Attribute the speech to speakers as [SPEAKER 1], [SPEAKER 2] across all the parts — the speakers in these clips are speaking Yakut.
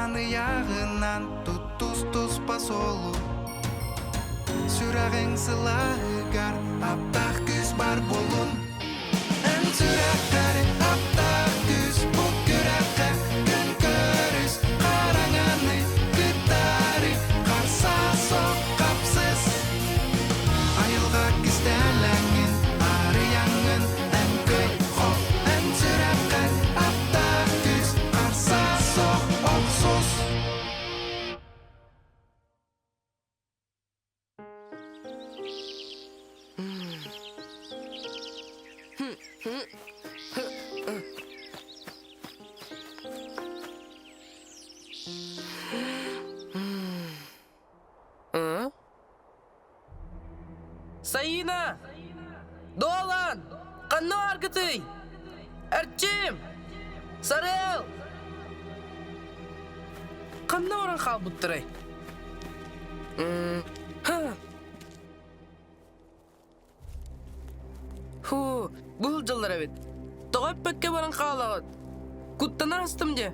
[SPEAKER 1] Хаан ыйааҕынан туттус туспа суолу Сүрэҕиҥ сылааһыгар аптаах күүс бар буолун Эн сүрэххэр аптаах күүс бу күрэххэ күн көрүс Хараҥаны кытары харса сох хапсыс Айылҕа кистэлэҥин арыйаҥҥын эн кый хох Эн сүрэххэр аптаах күүс харса сох охсус
[SPEAKER 2] Саина! Дуолан! Ханна аргытый? Эрчим! Сарыал! Ханна баран хаалбыттарай? Һуу, бу сылдьаллар эбит. Тоҕо эппэккэ баран хаалаҕыт? Куттана астым дии.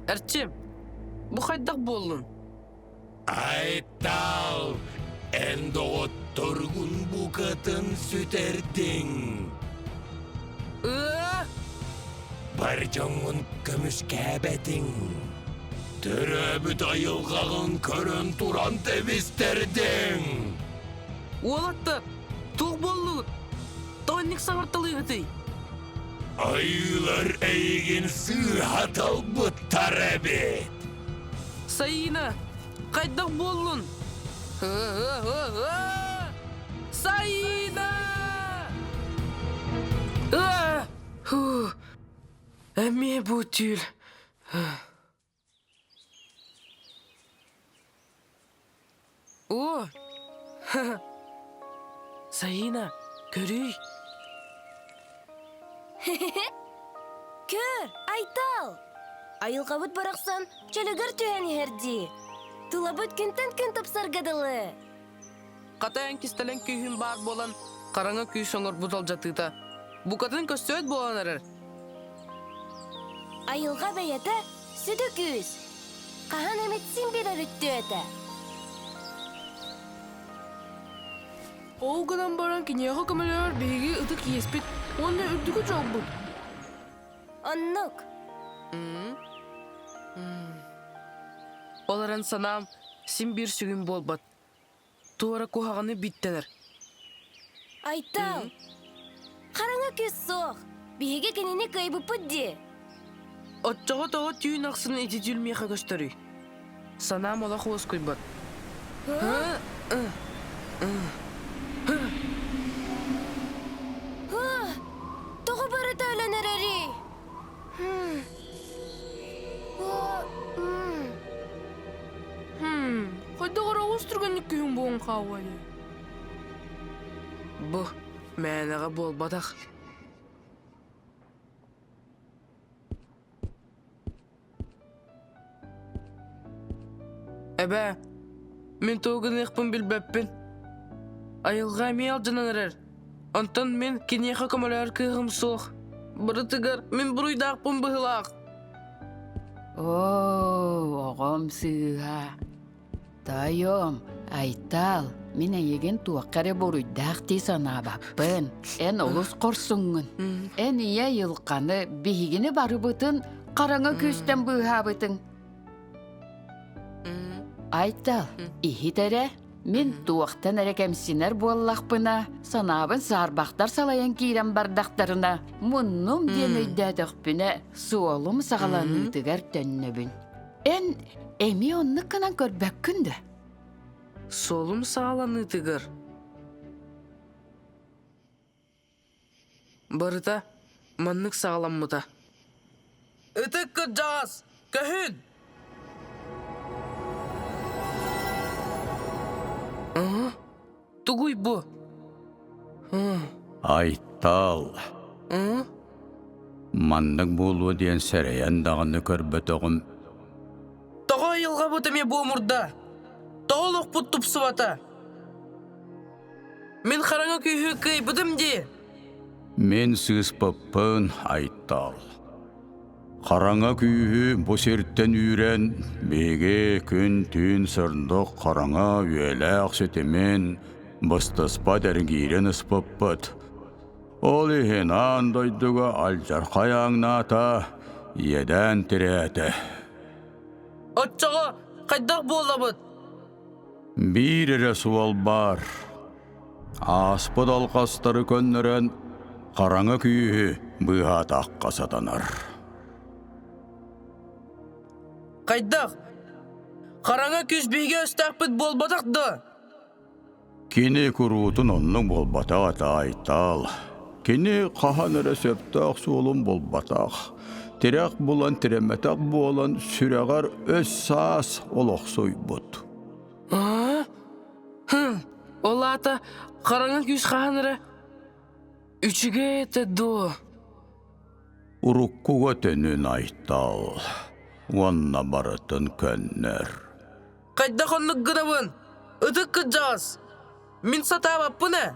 [SPEAKER 2] Эрчим, бу хайдах буоллун?
[SPEAKER 3] Айтал, эн доҕотторгун букатын сүтэрдиҥ.
[SPEAKER 2] Ыа!
[SPEAKER 3] Бар дьоҥҥун көмүскээбэтиҥ. Төрөөбүт айылҕаҕын көрөн туран тэбистэрдиҥ.
[SPEAKER 2] Уолаттар, туох буоллугут? Тоҕо саҥарталыыгытый?
[SPEAKER 3] Айыылар эйигин сыыһа талбыттар эбит.
[SPEAKER 2] Саина, хайдах буоллун? Саина! Эмиэ бу түүл. О! Саина, көрүй!
[SPEAKER 4] Көр, Айтал! Айылҕабыт барахсан чөлүгэр түһэн иһэр дии. Тулабыт күнтэн күн тупсарга дылы.
[SPEAKER 2] Хата эн кистэлэҥ күүһүн баар буолан, хараҥа күүс оҥорбут алдьатыыта букатын көстүбэт буолан эрэр.
[SPEAKER 4] Айылҕа бэйэтэ сүдү күүс. Хаһан эмит син биир өрүттүө этэ.
[SPEAKER 2] Ол гынан баран киниэхэ көмөлөһөр биһиги ытык иэспит уонна үрдүкү дьолбут.
[SPEAKER 4] Оннук.
[SPEAKER 2] Ол эрэн санаам син биир сүгүн буолбат. Туора куһаҕаны биттэнэр.
[SPEAKER 4] Айтал, хараҥа күүс суох. Биһиги кинини кыайбыппыт дии.
[SPEAKER 2] Оччоҕо тоҕо түүн ахсын ити түүл миэхэ көстөрүй? Санаам олох уоскуйбат.
[SPEAKER 4] Тоҕо барыта өлөн эрэрий?
[SPEAKER 2] Хайдах эрэ олус түргэнник күһүн буолан хаалла дии. Бу мээнэҕэ буолбатах. Эбээ, мин тугу гыныахпын билбэппин. Айылҕа эмиэ алдьанан эрэр. Онтон мин киниэхэ көмөлөһөр кыаҕым суох. Барытыгар мин буруйдаахпын быһыылаах.
[SPEAKER 5] Оо, оҕом сыыһа. Тоойуом, Айтаал, мин эйигин туохха эрэ буруйдаах дии санаабаппын. Эн олус хорсуҥҥун. Эн ийэ айылҕаны, биһигини барыбытын хараҥа күүстэн быыһаабытыҥ. Айтал, иһит эрэ, мин туохтан эрэ кэмсинэр буоллахпына, санаабын саарбахтар салайан киирэн бардахтарына, муннум диэн өйдөөтөхпүнэ, суолум саҕаланыытыгар төннөбүн. Эн эмиэ оннук гынан көрбөккүн да?
[SPEAKER 2] Суолум саҕаланыытыгар Барыта маннык саҕаламмыта. Ытык кырдьаҕас, көһүн! Тугуй бу?
[SPEAKER 6] Айтал. Маннык буолуо диэн сэрэйэн даҕаны көрбөтөҕүм.
[SPEAKER 2] Тоҕо айылҕабыт эмиэ буомурда? Тоҕо олохпут тупсубата? Мин хараҥа күүһү кыайбытым дии.
[SPEAKER 6] Мин сыыспыппын, Айтал. Хараҥа күүһү бу сиртэн үүрэн, биһиги күн-түүн сырдык хараҥа үйэлээх ситимин быстыспат эргиирин ыспыппыт. Ол иһин аан дойдуга алдьархай ааҥнаата, иэдээн тирээтэ.
[SPEAKER 2] Оччоҕо хайдах буолабыт?
[SPEAKER 6] Биир эрэ суол баар. Ааспыт алҕастары көннөрөн, хараҥа күүһү быыһаатахха сатанар.
[SPEAKER 2] Хайдах? Хараҥа күүс биһиги өстөөхпүт буолбатах дуо?
[SPEAKER 6] Кини куруутун оннук буолбатах этэ, Айтал. Кини хаһан эрэ сөптөөх суолун булбатах, тирэх булан тирэммэтэх буолан сүрэҕэр өс-саас олохсуйбут.
[SPEAKER 2] Аа? Хм, ол аата хараҥа күүс хаһан эрэ үчүгэй этэ дуо?
[SPEAKER 6] Уруккуга төнүн Айтал уонна барытын көннөр.
[SPEAKER 2] Хайдах оннук гынабын? Ытык кырдьаҕас! Мин сатаабаппын ээ!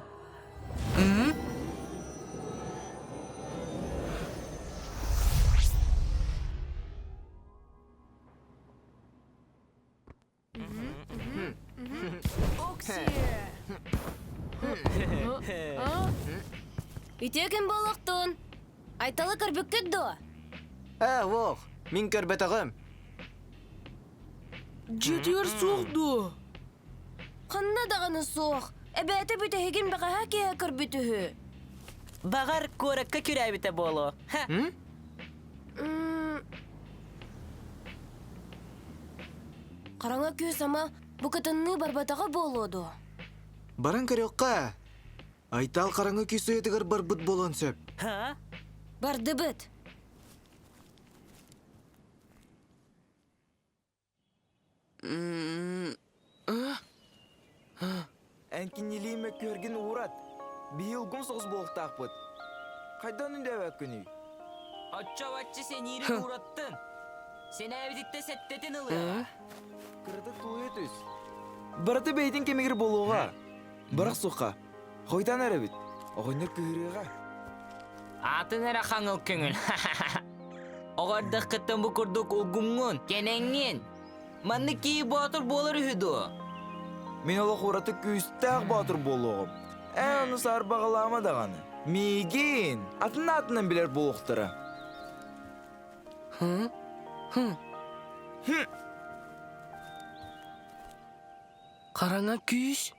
[SPEAKER 4] Үтүө күн буолуохтун! Айталы көрбүккүт дуо?
[SPEAKER 7] Ээ, уох, мин көрбөтөҕүм.
[SPEAKER 2] Дьиэтигэр суох дуо?
[SPEAKER 4] Ханна даҕаны суох. Эбээтэ бүтэһигин бэҕэһээ киэһэ көрбүт үһү.
[SPEAKER 8] Баҕар, куоракка күрээбитэ буолуо. Ха.
[SPEAKER 4] Хараҥа күүс ама букатынныы барбатаҕа буолуо дуо?
[SPEAKER 7] Баран көрүөххэ. Айтаал хараҥа күүс уйатыгар барбыт буолуон сөп.
[SPEAKER 8] Ха?
[SPEAKER 4] Бардыбыт.
[SPEAKER 7] Эн кинилии мөккүөргүн уурат. Биһи улгум соҕус буолуохтаахпыт. Хайдан үндээбэккиний?
[SPEAKER 8] Оччо-бачча сэниирин уураттын. Сэнээбититтэ сэттэтин ылыаҕа.
[SPEAKER 7] Кыратык тулуйа түс. Барыта бэйэтин кэмигэр буолуоҕа. Бырах суохха. Хойутаан эрэбит. Оҕонньор кыһырыаҕа.
[SPEAKER 8] Атын эрэ хаҥыл көҥүл. Оҕо эрдэххиттэн бу курдук улгумҥун, кэнэҥҥин. Маннык киһи боотур буолар үһү дуо?
[SPEAKER 7] Мин олох ураты күүстээх боотур буолуоҕум. Эн ону саарбаҕалаама даҕаны. Миигин атын аатынан билэр буолуохтара.
[SPEAKER 2] Хараҥа күүс?